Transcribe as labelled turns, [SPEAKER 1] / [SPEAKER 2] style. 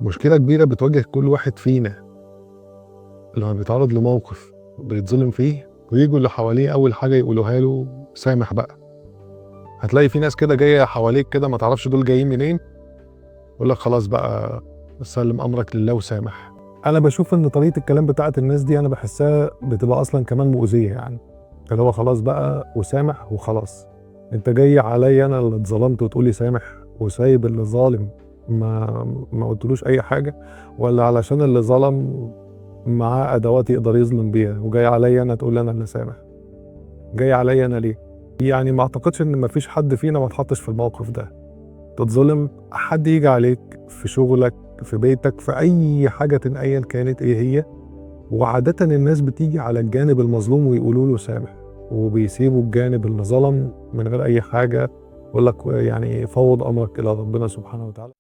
[SPEAKER 1] مشكلة كبيرة بتواجه كل واحد فينا لما بيتعرض لموقف بيتظلم فيه، ويجوا اللي حواليه أول حاجة يقولوها له سامح بقى. هتلاقي في ناس كده جاية حواليك كده ما تعرفش دول جايين منين، يقول لك خلاص بقى سلم أمرك لله وسامح. أنا بشوف إن طريقة الكلام بتاعت الناس دي أنا بحسها بتبقى أصلا كمان مؤذية، يعني اللي هو خلاص بقى وسامح وخلاص، أنت جاي عليا أنا اللي اتظلمت وتقولي سامح، وسايب اللي ظالم ما قلتلوش أي حاجة، ولا علشان اللي ظلم معاه أدوات يقدر يظلم بيها وجاي عليا أنا تقول أنا اللي سامح؟ جاي عليا أنا ليه؟ يعني ما أعتقدش إن ما فيش حد فينا ما اتحطش في الموقف ده. تتظلم، حد يجي عليك في شغلك، في بيتك، في أي حاجة أيا كانت إيه هي، وعادة الناس بتيجي على الجانب المظلوم ويقولوا له سامح، وبيسيبوا الجانب اللي ظلم من غير أي حاجة، يقول لك يعني فوض أمرك إلى ربنا سبحانه وتعالى.